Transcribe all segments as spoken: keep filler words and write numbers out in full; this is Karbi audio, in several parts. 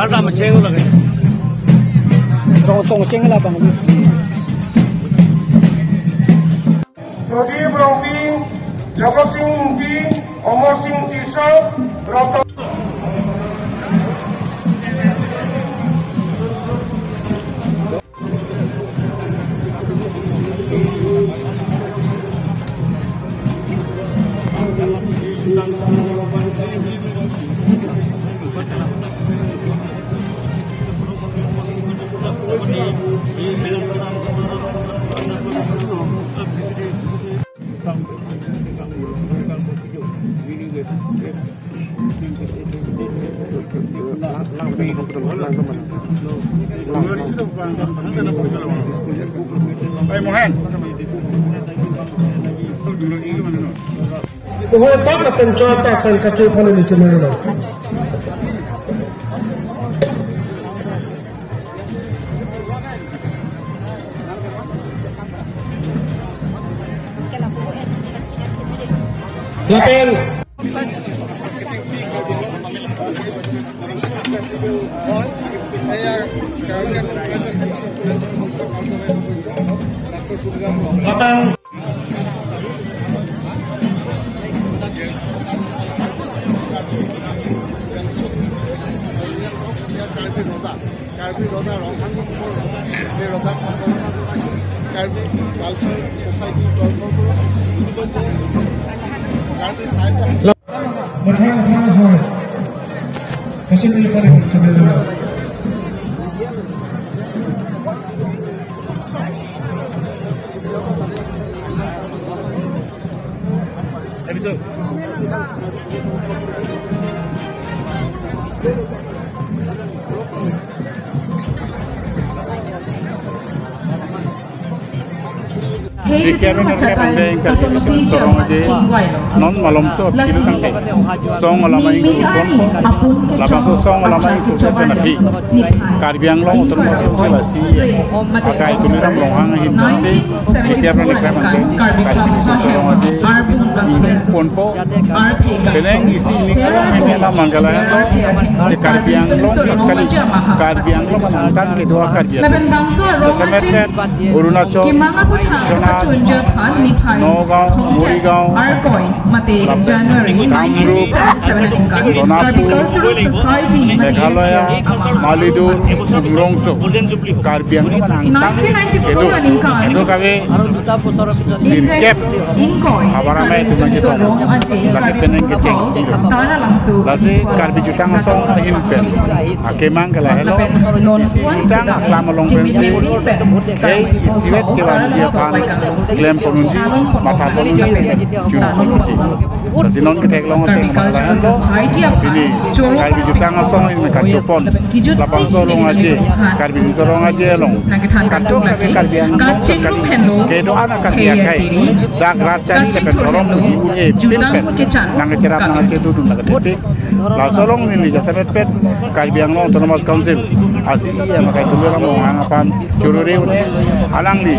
Ada macam lagi. Rong tong ceng lah bang. Pradip Rongpi, Jagat Sing Ingti, Amar Sing Tisso, Ratan Ai, Mohen. Mohen tak lapen choi tak pen kacho phone ni chumelo. Lapen. Lapen. Karbi ৰজা, কাৰ্বি ৰজা ৰংহাং নামৰ ৰজা, এই ৰজাক সম্বৰ্ধনা জনাইছোঁ। কাৰ্বি কালচাৰেল ছ'চাইটিৰ তৰফৰ পৰা কাৰ্বি চাই Dikir ni nerke pande ingkar sisi sorong aje non malomso aphi tangte song alama ingkar ponpo, labangso song alama ingkar pen aphi Karbi Anglong Autonomous Council a C E M akai Tuliram Ronghang ahin si dikir ni nerke pande ingkar sisi sorong aje ingkar ponpo. Penang isi ni kalau mene la manggala henlo, je Karbi Anglong kali, Karbi Anglong angtan kedo Karbi Anglong. Jasemet pen Arunachal, Sonat, Nagaon, Morigaon, Kamrup, Sonapur, Meghalaya, Malidur, Umrongso, Karbi Anglong angtan kedo. Kedo kave sirkep havar amei atum nangketong. Lake penang kecheng siro. Lasi Karbi Jutang Asong ahin pen akemang ke lahelo. Isi jutang aklam along pensi, hei isivet kevanji aphan klem pon unji, matha pon unji, chun pon unji. Lasi non ketheklong ateng lahelo. Pini Karbi Jutang Asong ahin kachopon. Labangso rong aje, Karbi Jutang Asong rong aje along. Kadokave Karbi Anglong kali, kedo-an a Karbi akai, dak rat chari lapen dhorom puji un-e pinpen nangcherap nangchetudun nangketepik. Laso along neli jasemet pen Karbi Anglong Autonomous Council a C E M akai Tuliram Ronghang aphan chorore un-e, alangli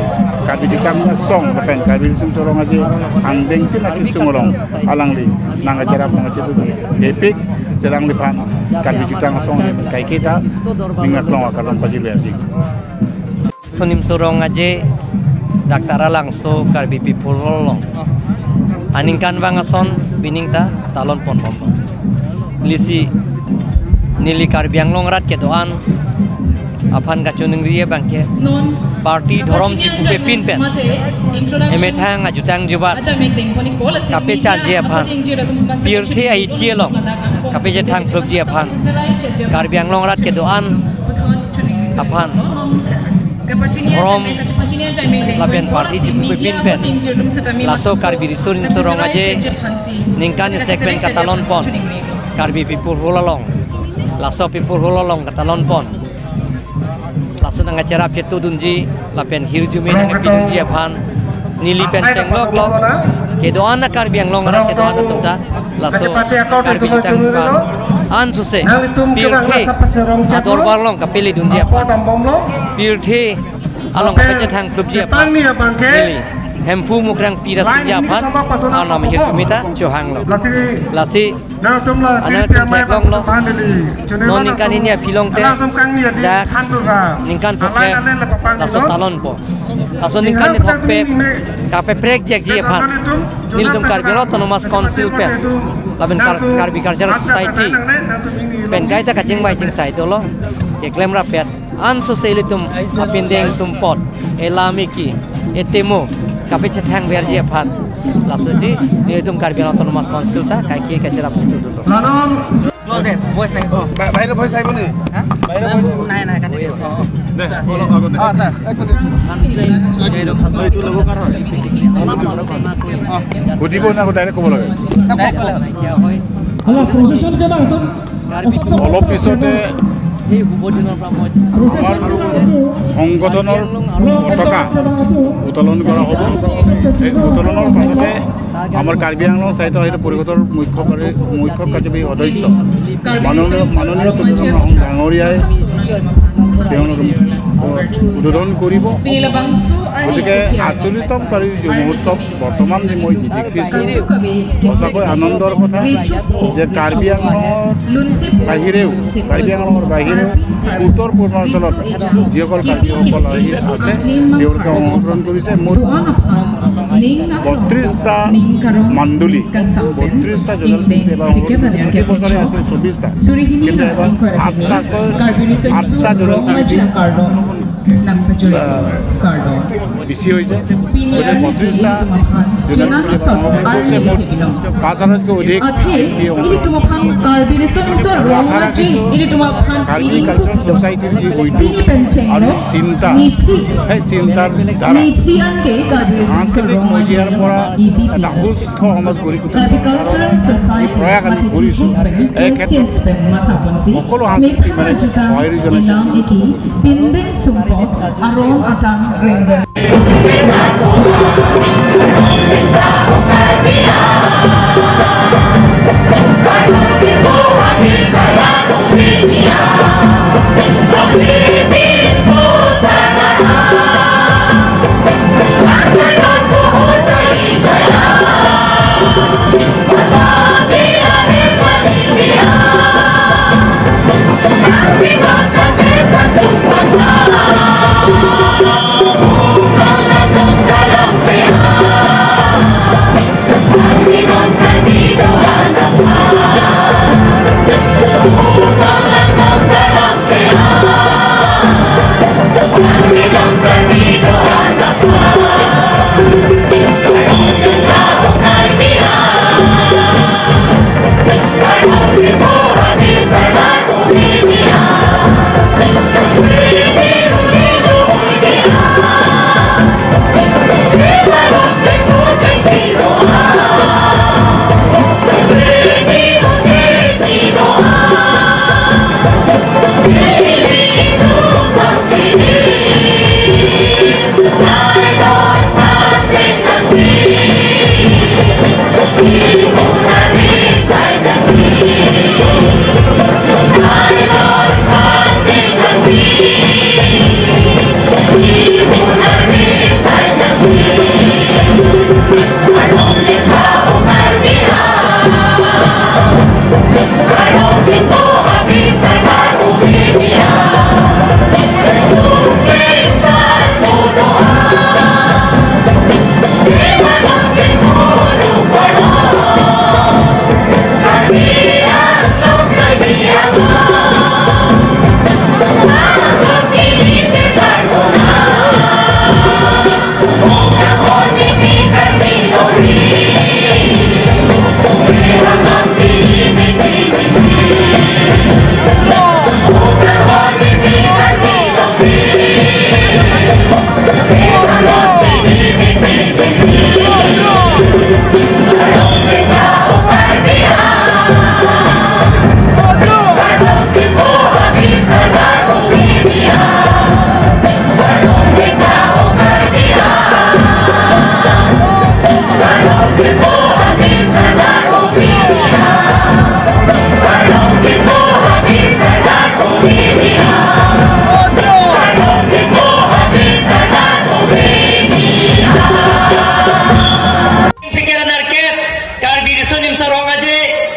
Karbi Jutang Asong lapen Karbi Riso Nimso Rong Aje angdeng tin akesung along alangli nangcherap nangchetudun kepik. Selangliphan Karbi Jutang Asong ahin kaiketa ning aklong akalon pajir verji. Riso Nimso Rong Aje, Doctor Aralangso Karbi People Hall along aningkanvang ason pining ta talon ponbom. Lasi neli Karbi Anglong arat kedo-an aphan kachiningri abangke, party dhorom chipupe pinpen emethang ajutang jubat kapechanji aphan, pirthe ahithi along kapachethang phlupji aphan, Karbi Anglong arat kedo-an aphan dhorom lapen party chipupe pinpen laso Karbi Riso Nimso Rong Aje ningkan isi pen katalon pon, Karbi People Hall along, laso People Hall along katalon pon. Laso nangcherap chetudunji lapen hirjume nangpidunji aphan neli pen chenglok lo. Kedo-an a Karbi Anglong arat kedo-an atum ta laso Karbi Jutang Jutang Asong sose pirthe adorbar along kapeledunji aphan, pirthe along kapachethang phlupji aphan neli Hemphu Mukrang Pira Singya aphan, anam hirkumita chohanglo. Lasi, anang tum theklonglo. Non ningkan hini aphi along te, dak ningkan phokep, laso talonpo. Laso ningkan ni phokep, kapeprek jekji aphan, nelitum Karbi Anglong Autonomous Council pen, lapen Kar-, Karbi Cultural Society pen kaita kachingvai chingsai dolo, keklem rapet. Ansose ilitum apindeng sumpot, elam eki, etemo, kapachethang verji aphan. Lasosi, nelitum Karbi Anglong Autonomous Council ta, kaike kacherap chitu dolo. Close deh, voice nahi. Oh, ba-, bahira voice ahibo ni? Hah? Bahira voice. Nahi, nahi, kati. Oh, oh. Deh, bolok ago deh. Oh, sir. Ek minute. Oh, itu logo kar hoy. Oh. Hudibo na, direct kobo lage? Direct kobo lage. Hello, procession ke bang, tum? অলপ পিছতে আমাৰ সংগঠনৰ পতাকা উত্তোলন কৰা হ'ব। এই উত্তোলনৰ পাছতে আমাৰ কাৰ্বি আংলং স্বায়ত্তশাসিত পৰিষদৰ মুখ্য কাৰ্য-, মুখ্য কাৰ্যবাহী সদস্য মাননীয়, মাননীয় তুলিৰাম ৰংহাং ডাঙৰীয়াই তেওঁলোকে উদ্বোধন কৰিব। গতিকে আঠচল্লিছতম কাৰ্বি যুৱ মহোৎসৱ বৰ্তমান যে মই যি দেখিছোঁ, সঁচাকৈ আনন্দৰ কথা যে কাৰ্বি আংলঙৰ বাহিৰেও, কাৰ্বি আংলঙৰ বাহিৰেও উত্তৰ পূৰ্বাঞ্চলত যিসকল কাৰ্বিসকল আহি আছে, তেওঁলোকে অংশগ্ৰহণ কৰিছে। মোৰ বত্ৰিশটা মাণ্ডলী, বত্ৰিশটা জোনাল কমিটি এবাৰ অনুৰোধ কৰিছে। প্ৰতি বছৰে আছিল চৌবিশটা, কিন্তু এবাৰ আঠটাকৈ, আঠটা জোনাল কমিটি বেছি হৈছে। গতিকে বত্ৰিশটা জোনাল কমিটিয়ে সমাপন কৰিছে। মোৰ পাঁচ হাজাৰতকৈ অধিক ব্যক্তিয়ে অংশগ্ৰহণ কৰিছে। আশা ৰাখিছোঁ কাৰ্বি কালচাৰেল ছ'চাইটিৰ যি উদ্যোগ আৰু চিন্তা, সেই চিন্তাৰ দ্বাৰা সাংস্কৃতিক মজিয়াৰ পৰা এটা সুস্থ সমাজ গঢ়ি তুলিব। এই প্ৰয়াস আমি কৰিছোঁ। এই ক্ষেত্ৰত সকলো সাংস্কৃতিক মানে সঁহাৰি জনাইছে। Pindeng sumpot, arong atang rengdeng.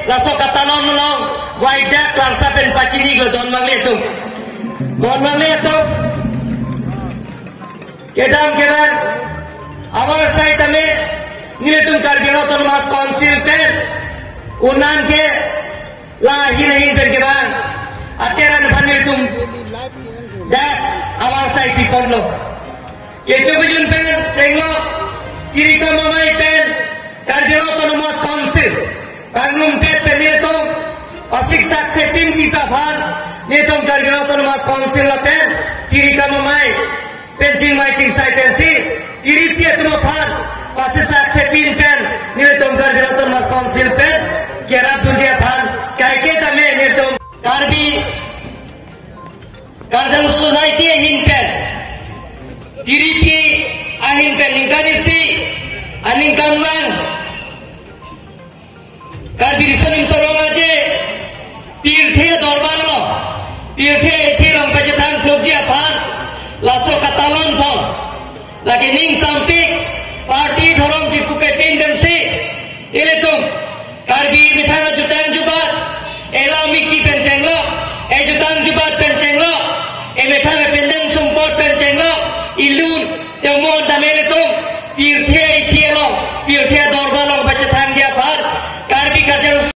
Laso katalon along waidak langsa pen pachini lo don mangle atum. Don mangle atum. Kedam kevang avarsai tame nelitum Karbi Anglong Autonomous Council pen unan ke la ahin ahin pen kevang ateran aphan nelitum dak avarsai piponlo. Kecho kejun pen chenglo, Tirikam Amei pen Karbi Anglong Autonomous Council pangrumpet pen nelitum pasik saksepinji aphan nelitum Karbi Anglong Autonomous Council lapen Tirikam Amei pen chingmai chingsai pensi Tiripi atum aphan pasik saksepin pen nelitum Karbi Anglong Autonomous Council pen kerap dunji aphan kaike tame nelitum Karbi Karjang Society ahin pen, Tiripi ahin pen ningkan isi aningkanvang Karbi Riso Nimso Rong Aje pirthe dorbar along, pirthe eithi along pachethang plokji aphan laso katalon pon. Lake ning sampik party dhorom chipupepin pensi ilitum Karbi methang ajutang jubat, ela miki pen chenglo, ejutang jubat pen chenglo, emethang ependeng sumpot pen chenglo, ilun temon tame ilitum pirthe eithi along, pirthe dorbar along pachethangji aphan Karbi Karjang